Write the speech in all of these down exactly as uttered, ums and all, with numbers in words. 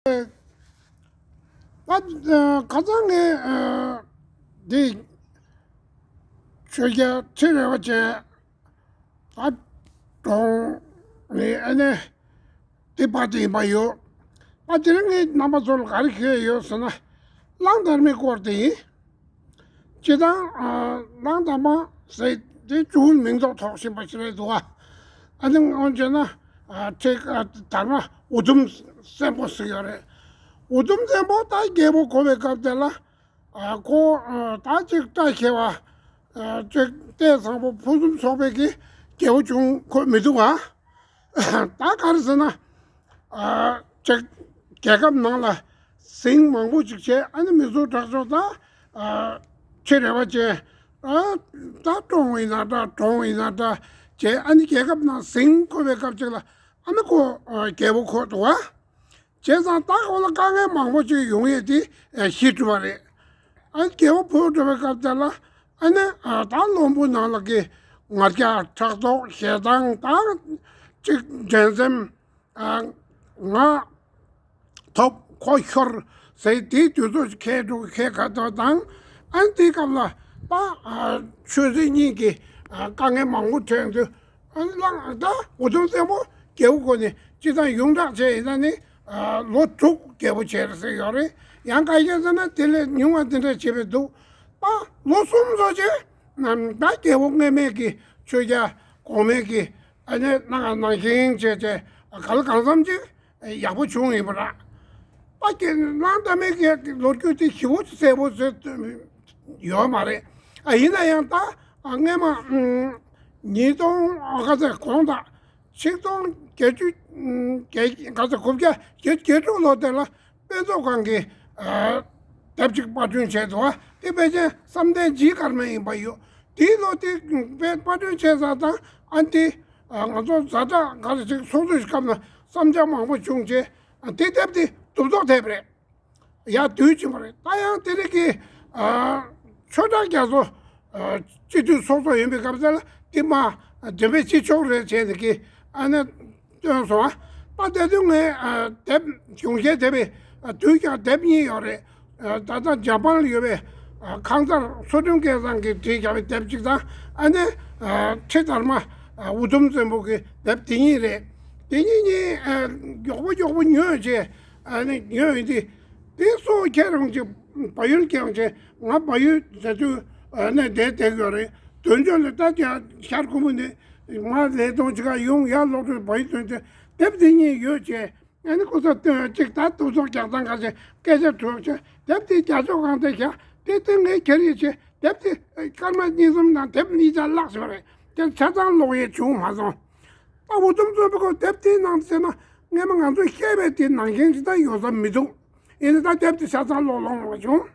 ཨ། ཁ་སང་ངས་འདི་ཆོས་རྒྱལ་ཁྲི་རལ་པ་ཅན་ད་གྲོངས་ནས། ཨ་ནི་འདི་པར་དེ་ཡིན་པ་ཡོད། ཨ། དེ་རིང་ངས་རྣམ་པ་ཚོ་ལ་ག་རེ་ཞུ་ཡ་ཡོད་ཟེར་ན། གླང་དར་མའི་སྐོར་དེ་ཡིན། སྤྱིར་བཏང་། ཨ། གླང་དར་མ་ཟེར་དེ་ཆུ་བོའི་མིང་ཐོགས་ཐོགས་བཞིན་པ་ཞིག་རེད་འདུག་ཨ། ཨ་ནི་འོན་ཀྱང་ན། ཨ། ཁྲི། ཨ། དར་མ་འུ་དུམ་བཙན་པོ་ཟེར་ཡོད་རེད། འུ་དུམ་བཙན་པོ་ད་རྒྱལ་པོ་གོ་བའི་སྐབས་དེ་ལ། ཨ། ཁོ། ཨ། ད་ཅིག་བཀྲ་ཤིས་པ། ཨ། ཅིག་ལྟས་བཟང་པོ་ཕུན་སུམ་ཚོགས་པའི་གི་རྒྱལ་པོ་བྱུང་ཁོ་མི་འདུག་ཨ། ད་ག་རེ་ཟེར་ན། ཨ། ཅིག་རྒྱལ་ཁབ་ནང་ལ་ཟིང་མང་པོ་ཅིག་བྱས། ཨ་ནི་མི་གསོད་ཁྲག་སྦྱོར་དང་། ཨ། ཁྲི་རལ་པ་ཅན། ཨ། ད་བཀྲོངས་ཡིན་ན་འདྲ། གྲོངས་ཡིན་ན་འདྲ་བྱས། ཨ་ནི་རྒྱལ་ཁབ་ནང་ཟིང་འཁོར་བའི་སྐབས་ཅིག་ལ། ཨ་ནི་ཁོ། ཨ། རྒྱལ་པོ་ཁོ་འདུག་བ། བྱས་ཙང་ད་ཁོ་ལ་དཀའ་ངལ་མང་པོ་ཅིག་ཡོང་ཡས་དེ། ཨ། ཤེས་ཐུབ་པ་རེད། ཨ། རྒྱལ་པོ་འཕོས་འགྲོ་བའི་སྐབས་དེ་ལ། ཨ་ནི། ཨ། ད་བློན་པོ་ནང་ལ་གི་ང་རྒྱལ་ཕྲག་དོག་ཞེ་སྡང་དང་། ཅིག་འགྲན་སེམས། ཨ། ང་ཐོབ་ཁོ་ཤོར་ཟེར་དེའི་དུས་ཚོད་ཁེལ་འགྲོ་ཁེལ་ག་ཐོག་དང་། ཨ་ནི་དེའི་སྐབས་ལ་ད། ཨ། ཆོས་སྲིད་གཉིས་ཀྱི། ཨ། དཀའ་ངལ་མང་པོ་འཕྲད་དུས། ཨ་ནི་གླང་། ད་འུ་དུམ་བཙན་པོ་རྒྱལ་པོ་གོ་ནས་སྤྱིར་བཏང་ཡོངས་གྲགས་བྱས་ཡིན་ན་ནི། ཨ། ལོ་དྲུག་རྒྱལ་པོ་བྱས་རེད་ཟེར་ཡོད་རེད། ཡང་ཁ་ཤས་ཟེར་ན་དེ་ལས་ཉུང་བ་དེ་འདྲ་བྱས་པའི་འདུག་ད་ལོ་གསུམ་ཙམ་བྱས། ནམ་ད་རྒྱལ་པོ་སྔོན་མའི་གི་ཆོས་རྒྱལ་གོང་མའི་གི། ཨ་ནི་ནང་ནང་བཞིན་བྱས་བྱས། ག་ལ་གང་འཚམ་ཅིག་ཡག་པོ་བྱུང་ཡིན་པ་ར། ད་ཀྱི་གླང་དར་མའི་གི་ལོ་རྒྱུས་དེ་ཞིབ་པོ་གསལ་པོ་ཟེར་ཡོད་མ་རེད། ཨ། ཡིན་ན་ཡང་ད། ཨ། སྔོན་མ། ཨ། ཉིས་སྟོང་། ཨ། ག་ཚོད་གོང་དང་། ཆིག་སྟོང་བརྒྱད་ཅུ། ཨ། ག་ཚོད། དགུ་བརྒྱ་བརྒྱད་ཅུ་གྱ་དྲུག་ལོ་དེ་ལ་དཔེ་མཛོད་ཁང་གིས། ཨ། དེབ་ཅིག་པར་སྐྲུན་བྱས་འདུག་བ། དེ་དཔེ་ཆ་བསམ་གཏན་འཇིགས་སྐར་མ་ཡིན་པ་ཡོད། དེའི་ལོ་དེ་དཔེ་པར་སྐྲུན་བྱས་ས་དང་། ཨ་ནི་དེ། ཨ། ང་ཚོ་ཛ་དྲག་ག་རེ་ཅིག་ཚོགས་འདུ་ཞིག་སྐབས་ན་བསམ་འཆར་མང་པོ་བྱུང་རྗེས། ཨ། དེ་དེབ་དེ་གྲུབ་ཐོབ་ཐེབས་རེད། ཡར་བསྡུས་ཕྱིན་པ་རེད། ད་ཡང་དེ་རིང་གི། ཨ། ཆོས་གྲགས་རྒྱ་མཚོ། ཨ། སྤྱི་འཐུས་ཚོགས་གཙོ་ཡིན་པའི་སྐབས་དེ་ལ་དེ་མ་འགྲེམས་སྤེལ་བྱེད་ཆོག་རེད་བྱས་ནས་ཀྱི། ཨ་ནི་བཏོན་སོང་། ཨ། ད་དེ་དུས་ངས། ཨ། དེབ་གཞུང་བཞེས་དེབ། ཨ། དུས་ཀྱང་དེབ་གཉིས་ཡོད་རེད། ཨ། ད་ལྟ་འཇར་པན་ལ་ཡོད་པའི། ཨ། ཁང་གསར་ཚུལ་ཁྲིམས་སྐལ་བཟང་གིས་བྲིས་བཞག་པའི་དེབ་ཅིག་དང་། ཨ་ནི། ཨ། ཁྲི་དར་མ། ཨ། འུ་དུམ་བཙན་པོ་གི་དེབ་དེ་གཉིས་རེད། དེ་གཉིས་གཉིས། ཨ། མགྱོགས་པོ་མགྱོགས་པོ་ཉོས་བྱས། ཨ་ནི་ཉོས་ཡིན་དུས། དེ་སོ་ཁྱེད་རང་ཅིག་བལ་ཡུལ་སྐྱེས་པ་ཅིག་ང་བལ་ཡུལ་ཟེར་དུས། ཨ་ནི་བསྡད་བསྡད་ཡོད་རེད། དོན་གཅོད་ལ་ལྟ་རྒྱ་ཤར་ཁུམ་བུ་ནས་མར་ལས་གཏོང་ཅིག་ག་ཡོང་ཡར་ལོག་དུས་བལ་ཡུལ་དོན་གཅོད་དེབ་དེ་གཉིས་ཡོད་བྱས། ཨ་ནི་ཁོ་ཚོ་སྟོན་ཅིག་ད་གཏུག་ཚོགས་རྒྱག་སྟངས་ག་ཚོད་སྐད་ཆ་དྲོད་ཆེ། དེབ་དེ་རྒྱ་ཕྱོགས་གང་དེ་བཞག་དེ་དེ་ངས་ཁྱེར་ཡོད་བྱས། དེབ་དེ་སྐར་མ་གཉིས་གསུམ་ནང་དེབ་གཉིས་ཆ་བརླག་ཟེར་བ་རེད། དེ་ཆ་ཚང་ཀློག་ཡས་བྱུང་མ་སོང་། ད་འུ་དུམ་བཙན་པོ་གི་དེབ་དེའི་ནང་ཟེར་ན། སྔོན་མ་ང་ཚོས་བཤད་པའི་དེ་ནང་བཞིན་ཅིག་ད་ཡོད་ས་མི་འདུག་ཡིན་ནའི་ད་དེབ་དེ་ཆ་ཚང་ཀློག་ལོང་ལོང་བྱུང་།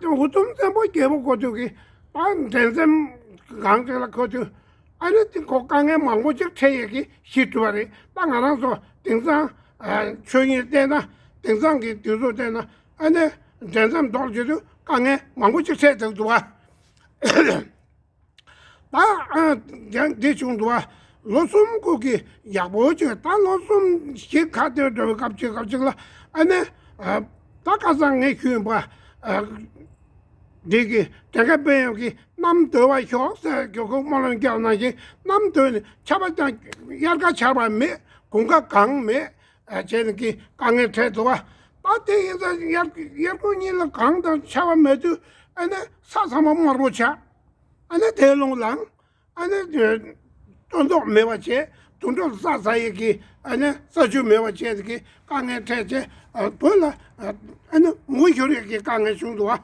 ད་འུ་དུམ་བཙན་པོ་རྒྱལ་པོ་གོ་དུས་ཀྱི་ད་འགྲན་སེམས་སྒང་ཅིག་ལ་གོ་དུས། ཨ་ནི་དེ་ཁོ་དཀའ་ངལ་མང་པོ་ཅིག་འཕྲད་ཡས་ཀྱི་ཤེས་ཐུབ་པ་རེད། ད་ང་རང་ཚོ་དེང་སང་། ཨ། ཆོས་ཉིད་བལྟས་ན། དེང་སང་གི་དུས་ཚོད་བལྟས་ན། ཨ་ནི་འགྲན་སེམས་ལྡོག་བྱེད་དུས་དཀའ་ངལ་མང་པོ་ཅིག་འཕྲད་བསྡད་འདུག་བ། ད། ཨ། ཡང་འདི་བྱུང་འདུག་བ། ལོ་གསུམ་སྐོར་གྱི་ཡག་པོ་བྱུང་། ད་ལོ་གསུམ་ཞིག་ཁ་གཏད་འགྲོ་བའི་སྐབས་ཅིག་སྐབས་ཅིག་ལ། ཨ་ནི། ཨ། ད་ཁ་སང་ངས་ཞུས་པ། ཨ། འདི་གི་དེ་ག་དཔེ་ཡོད་ཀྱི་གནམ་སྡོད་པ་ཤོག་ཟེར་གྱི་ཁོ་སྨོན་ལམ་རྒྱག་ནང་བཞིན། གནམ་སྡོད་ནས་ཆར་པ་ཀྱང་དབྱར་ཁ་ཆར་པ་མེད། དགུན་ཁ་གངས་མེད། ཨ། བྱས་ནས་ཀྱི་དཀའ་ངལ་འཕྲད་འདུག་བ། ད་དེ་ཡིན་ཙང་དབྱར་དབྱར་ཁུང་གཉིས་ལ་གངས་དང་ཆར་པ་མེད་དུས། ཨ་ནི་ས་ཚང་མ་དམར་པོ་ཆགས། ཨ་ནི་དེ་རླུང་ལངས། ཨ་ནི་སྟོན་ཐོག་མེད་པ་བྱས། དུད་འགྲོ་ས་ཟ་ཡས་ཀྱི། ཨ་ནི་ས་ཆུ་མེད་པ་བྱས་ཀྱི་དཀའ་ངལ་འཕྲད་བྱས། ཨ། བོད་ལ། ཨ། ཨ་ནི་མུ་ཤོར་ཡས་ཀྱི་དཀའ་ངལ་བྱུང་འདུག་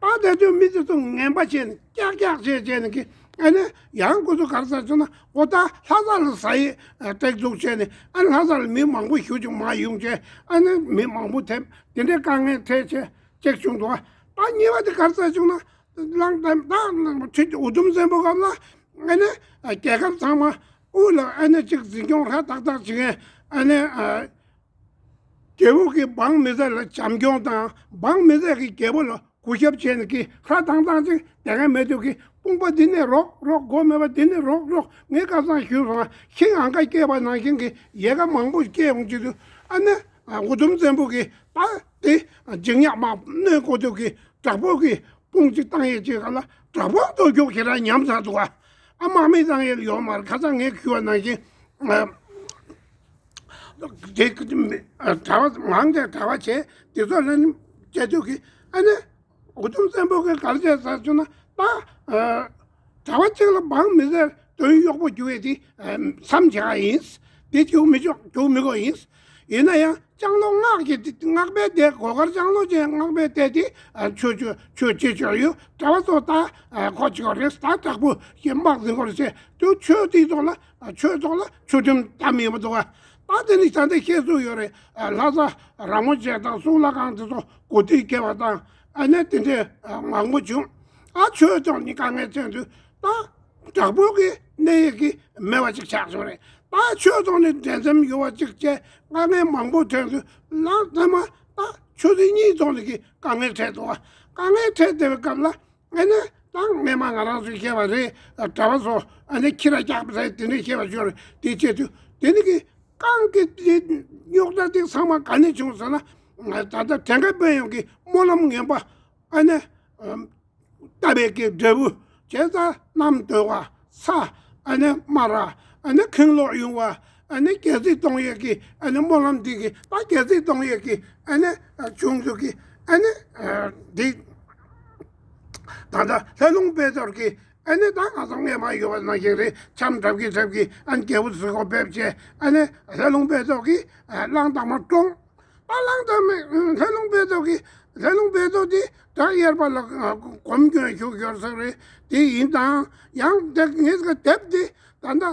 བ། ད་དེ་དུས་མི་དེ་ཚོ་ངན་པ་བྱས་ནས་ཀྱག་ཀྱག་བྱས་བྱས་ནས་ཀྱི། ཨ་ནི་ཡང་ཁོ་ཚོ་ག་རེ་ཟེར་བྱུང་ན། འོ་ད་ལྷ་ས་ལ་ཟ་ཡས། ཨ། སྟེགས་འཛུགས་བྱས་ནས། ཨ་ནི་ལྷ་ས་ལ་མི་མང་པོ་ཞེ་ཅིག་མར་ཡོང་བྱས། ཨ་ནི་མི་མང་པོ་ཐེབས། དེ་འདྲའི་དཀའ་ངལ་འཕྲད་བྱས་ཅིག་བྱུང་འདུག་བ། ད་གཉིས་པ་དེ་ག་རེ་ཟེར་བྱུང་ན། གླང་དར། ད་ཁྲི་འུ་དུམ་བཙན་པོ་སྐབས་ལ། ཨ་ནི་རྒྱལ་ཁབ་ཚང་མ་དབུས་ལ། ཨ་ནི་ཅིག་འཛིན་སྐྱོང་ཧྲ་ཏག་ཏག་བྱེད་མཁན། ཨ་ནི། ཨ། རྒྱལ་པོ་གིས་འབངས་མི་སེར་ལ་བྱམས་སྐྱོང་དང་། འབངས་མི་སེར་གྱིས་རྒྱལ་པོ་ལ་གུས་ཞབས་བྱས་ནས་ཀྱི་ཧྲ་ཏག་ཏག་ཅིག་བསྡད་མཁན་མེད་དུས་ཀྱི། དཔུང་པ་འདི་ནས་རོགས་རོགས། མགོ་མེད་པ་འདི་ནས་རོགས་རོགས། ངས་ཁ་སང་ཞུས་སོང་ང་། ཤིང་ཨང་ཀ་སྐྱེས་པ་ནང་བཞིན་གྱི་ཡལ་ག་མང་པོ་སྐྱེས་ཡོང་བྱེད་དུས། ཨ་ནི་ ཨ། འུ་དུམ་བཙན་པོ་གིས་ད་དེ་འཇིགས་ཉག་མ་གནོན་དགོས་དུས་ཀྱི་དྲག་པོ་གི་དཔུང་གཅིག་བཏང་ཡས་ཅིག་ག་ལ་དྲག་པོ་ལྟོ་རྒྱུག་ཁྱེད་རང་ཉམས་ཚར་འདུག་ག་ཨ། དམག་མི་བཏང་ཡས་ཡོད་མ་རེད། ཁ་སང་ངས་ཞུས་པ་ནང་བཞིན། ཨ། དེ་གྲྭ་པ་མང་ཆེ་གྲྭ་པ་བྱས་དེ་ཚོ་ལ་ནི་བྱས་དུས་ཀྱི་ཨ་ནི། འུ་དུམ་བཙན་པོ་གིས་ག་རེ་བྱས་ཟེར་ཞུ་ན་ད། ཨ། གྲྭ་པ་གཅིག་ལ་འབངས་མི་སེར་དོན་གཡོག་པོ་རྒྱུག་ཡས་དེ། ཨ། མཚམས་བཞག་ཡིན། དེ་རྒྱུག་མི་ཆོག་རྒྱུག་མི་དགོས་ཡིན། ཡིན་ན་ཡང་ལྕང་ལོ་སྔགས་ཀྱི་སྔགས་པའི་སྡེ། སྒོ་དཀར་ལྕང་ལོ་ཅན་སྔགས་པའི་སྡེ་དེ། ཨ། ཆོས་ཆོས་ཆོས་ཅི་ཆོས་ཡོད། གྲྭ་པ་ཚོ་ད། ཨ། ཁོ་ཅིག་རེད། ད་དྲག་པོ་ཞིག་དམག་འཛིང་དགོས་རེད་ཟེར་དུས་ཆོས་དེའི་ཐོག་ལ། ཨ། ཆོས་ཐོག་ལ་ཆོས་ཁྲིམས་བསྡམས་ཡོད་མ་འདུག་ག་ད་དེ་ནི་ད་ལྟ་བཤད་སྲོལ་ཡོད་རེད། ཨ། ལྷ་ས་ར་མོ་ཆེ་དང་གཙུག་ལག་ཁང་དེ་ཚོ་གོ་ཐོས་སྐྱེལ་བ་དང་། ཨ་ནི་དེ་འདྲའི། ཨ། མང་པོ་བྱུང་། ཨ། ཆོས་ཐོག་ནས་དཀའ་ངལ་ཐོན་དུས་ད་དྲག་པོ་གི་གནས་ཡས་ཀྱི་མེད་པ་ཅིག་ཆགས་བྱུང་རེད། ད་ཆོས་ཐོག་ནས་འགྲན་སེམས་ཡོད་པ་ཅིག་བྱས་དཀའ་ངལ་མང་པོ་ཐོན་དུས་ལམ་མཐའ་མ་ད་ཆོས་སྲིད་གཉིས་ཐོག་ནས་ཀྱི་དཀའ་ངལ་འཕྲད་འདུག་ག་དཀའ་ངལ་འཕྲད་བསྡད་པའི་སྐབས་ལ། ཨ་ནི་ད་སྔས་མ་ང་རང་ཚོས་བཤད་པ་རེད། གྲྭ་པ་ཚོ་ཨ་ནི་ཁྱི་ར་རྒྱག་པ་རེད། དེ་འདྲ་བཤད་པ་ཡོད་རེད། དེ་བྱས་དུས་དེ་ནི་གི་རྐང་གི་དེ་རྙོག་དྲ་དེ་ཚང་མ་ག་ནས་བྱུང་ཟེར་ན། ད་ལྟ་བྲན་ཁ་དཔོན་གཡོག་གི་སྨོན་ལམ་ངན་པ། ཨ་ནི། ཨ། བཏབ་པའི་གི་འབྲས་བུ། བྱས་ཙང་གནམ་སྟོན་པ། ས། ཨ་ནི་སྨ་ར། ཨ་ནི་ཁེངས་ལོག་ཡོང་བ། ཨ་ནི་རྒྱལ་སྲིད་གཏོང་ཡས་ཀྱི་ཨ་ནི་སྨོན་ལམ་འདི་གི་ད་རྒྱལ་སྲིད་གཏོང་ཡས་ཀྱི་ཨ་ནི་བྱུང་འདུག་གི་ཨ་ནི་འདི། ད་ལྟ་ལྷ་ལུང་དཔལ་རྡོར་གྱི་ཨ་ནི་ད་ང་ཚོ་སྔས་མ་ཡོད་པ་ནང་བཞིན་རེད། འཆམ་གྲབས་ཀྱི་གྲབས་ཀྱི་ཨ་ནི་རྒྱལ་པོ་གཟིགས་སྐོར་ཕེབས་བྱས། ཨ་ནི་ལྷ་ལུང་དཔལ་རྡོར་གྱིས་གླང་དར་མ་བཀྲོངས། ད་གླང་དར་མས། ལྷ་ལུང་དཔལ་རྡོར་གྱིས། ལྷ་ལུང་དཔལ་རྡོར་དེ་བྲག་གཡས་པ་ལ་སྒོམ་སྐྱོན་ཞུགས་ཡོད་ཟེར་རེད། དེ་ཡིན་ཙང་ཡང་དེ་ངེད་ཀྱི་དེབ་དེ་ད་ལྟ་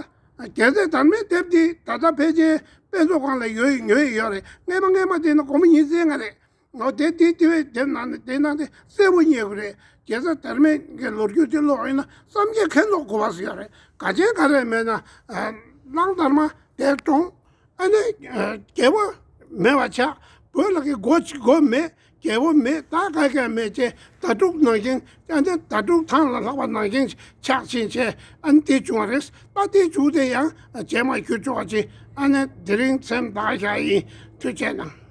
རྒྱལ་སྲས་དར་མའི་དེབ་དེ་ད་ལྟ་ཕལ་ཆེར་དཔེ་མཛོད་ཁང་ལ་ཡོད་ཡོད་ཡོད་རེད། སྔས་མ་སྔས་མ་དེ་ནི་སྒོར་མོ་ཉི་ཤུ་རྩ་ལྔ་རེད། འོ་དེ་དེ་དེ་བས་དེབ་ནང་ནས་དེ་ནང་དེ་གསལ་པོ་རྙེད་དགོས་རེད། རྒྱལ་སྲས་དར་མའི་གི་ལོ་རྒྱུས་དེ་ཀློག་ཡིན་ན་བསམ་གྱིས་ཁེངས་ལོག་དགོས་པ་ཟེར་ཡོད་རེད། ག་ཅན་ག་རེ་མེད་ན། ཨ། གླང་དར་མ་དེ་བཀྲོངས། ཨ་ནི། ཨ། རྒྱལ་པོ་མེད་པ་ཆགས། བོད་ལ་གི་སྒོ་ཅིག་སྒོ་མེད། རྒྱལ་པོ་མེད། ད་ག་ག་མེད་ཅེས་ཟླ་དྲུག་ནང་བཞིན། ཨ་ནི་ཟླ་དྲུག་ཐང་ལ་ལྷག་པ་ནང་བཞིན་ཆགས་ཕྱིན་ཆད། ཨ་ནི་དེ་བྱུང་བ་རེད། ད་དེ་བྱུང་དེ་ཡང་རྗེས་མ་ཞུ་ཆོག་པ་ཅིག་ཨ་ནི་དེ་རིང་མཚམས་བཞག་བཞག་ཡིན། ཐུགས་རྗེ་གནང་།